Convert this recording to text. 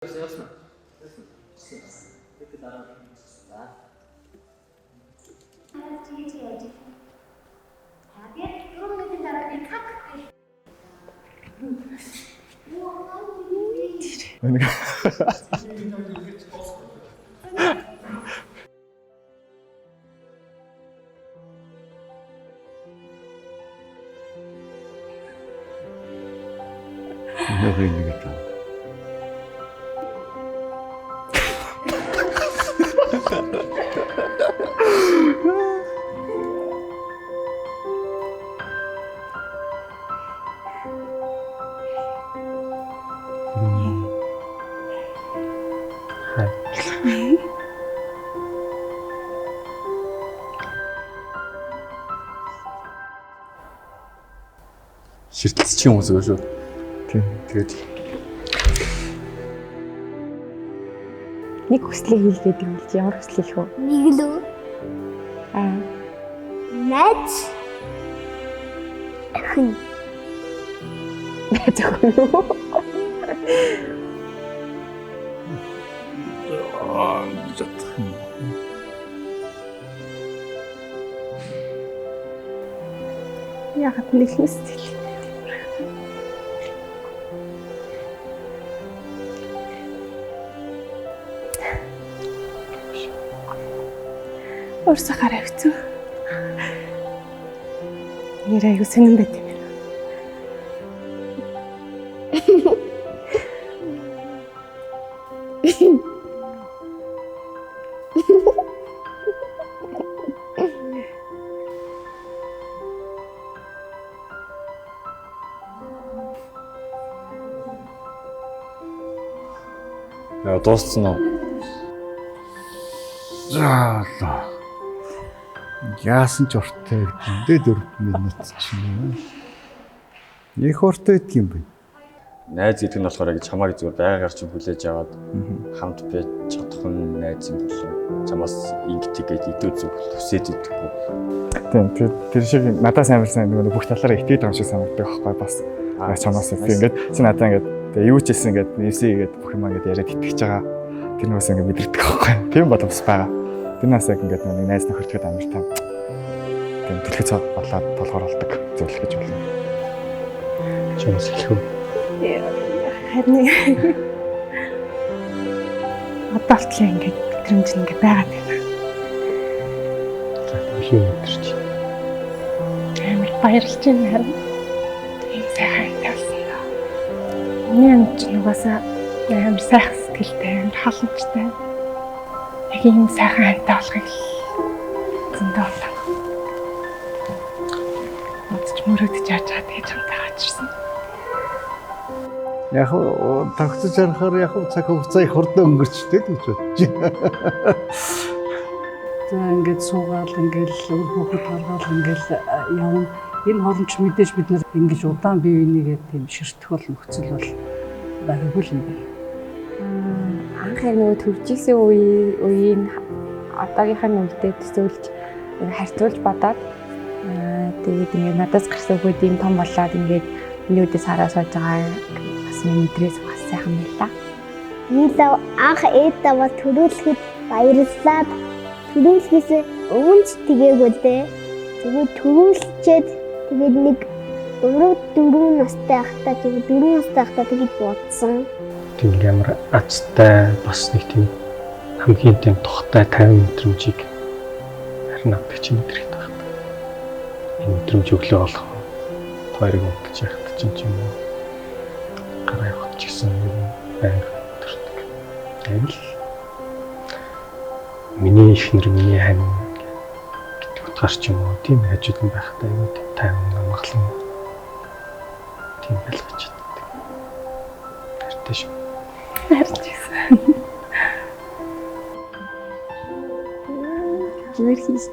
Явсан. Явсан. Тэгээд дараа. За. Тэгэж яаж. Тэгээд 4 минутын дараа би как. Нэг юм гэж байна. Ширтэлцчих юм уу зүгээр шүү. Тийм. Тэгээд Нэг хүслийг хэл гэдэг юм чи ямар хүсэл хэлэх вэ? Нэг л үү? Аа. Найз. Охин. Найз охин уу? Яагаад нэг л сэтгэл. Урсаа гараа хэцүү. Нэр аягүй сонирн байт юм байна. Яа дууссан уу? За л. Яасан ч урттай гэдэг 4 минут чинь. Их урттай байдаг юм байна. Найз гэдэг нь болохоор яг чамааг зүгээр байгаар чинь хүлээж аваад хамт байж чадах нь найз юм болов. Чамаас ингэдэг гээд идүү зүг хүсээд идэггүй. Тийм. Тэр шиг надаас амар сайн нөгөө бүх талаараа итгэдэг юм шиг санагддаг байхгүй бас. Чамаас би ингээд чи надаа ингээд тэгээ юу ч хэлсэн ингээд нэвсээ ингээд бүх юм ингээд яриад итгэж байгаа. Тэр нь бас ингээд мэдрэгдэх байхгүй. Тийм бол бас байгаа. Тэрнээс яг ингээд нэг найз нөхөртөд амар таа. Тийм түлхэц болоод толгоор болдог зүйл гэж болно. Чамаас хэлэх үү? Харин одоо болтлоо ингээд мэдрэмж нь ингээд байгаад байна. За юу мэдэрч байна? Амар баярлж байна харин. Тийм сайхан тавьсан даа. Миний амт ч нугасаа амар сайхан сэтгэлтэй, амар халамжтай. Яг ийм сайхан хамтаа болохыг л зөндөө удаа. Бодож мөрөөдөж яаж байгаа тэгж хамтаа гачирсан. Яг тогтож харахаар яг цаг хугацаа их хурдан өнгөрчтэй л гэж бодож байна. За ингээд суугаал ингээд үр хүүхэд гаргаал ингээд явна. Энэ хооронд ч мэдээж бид нар ингэж удаан бие бинийгээ тийм ширтэх бол нөхцөл бол байгаагүй л юм байна. Анх яг нөгөө төржсэн үеийн одоогийнх нь үедээ төсөөлж харьцуулж бодоод тэгээд ингээд надаас гарсан хүүхэд ийм том болоод ингээд миний үдээс хараа сууж байгаа бас миний мэдрээс бас сайхан байлаа. Нэг л анх ээдээ төрүүлэхэд баярлалаа. Төрүүлэхээс өмнө ч тэгээгүй дээ. Зүгээр төрүүлчээд тэгээд нэг 3 4 настай байхдаа зүгээр 4 настай байхдаа тэгэж бодсон. Тийм нэг амар азтай бас нэг тийм хамгийн тийм тухтай 50 мэдрэмжийг харин авдаг чинь мэдрэгдэх байх. Энэ мэдрэмж өглөө болох хоёрыг унтаж яхад чинь ч юм уу гараа явах ч гэсэн ер нь байнга төрдөг. Яг л миний эхнэр миний хань гэдэг утгаар ч юм уу тийм хажууд нь байхдаа айгүй тийм тайван амгалан тийм байлгаж чаддаг. Хайртай шүү. Харин ч гэсэн. Зүгээр хийш.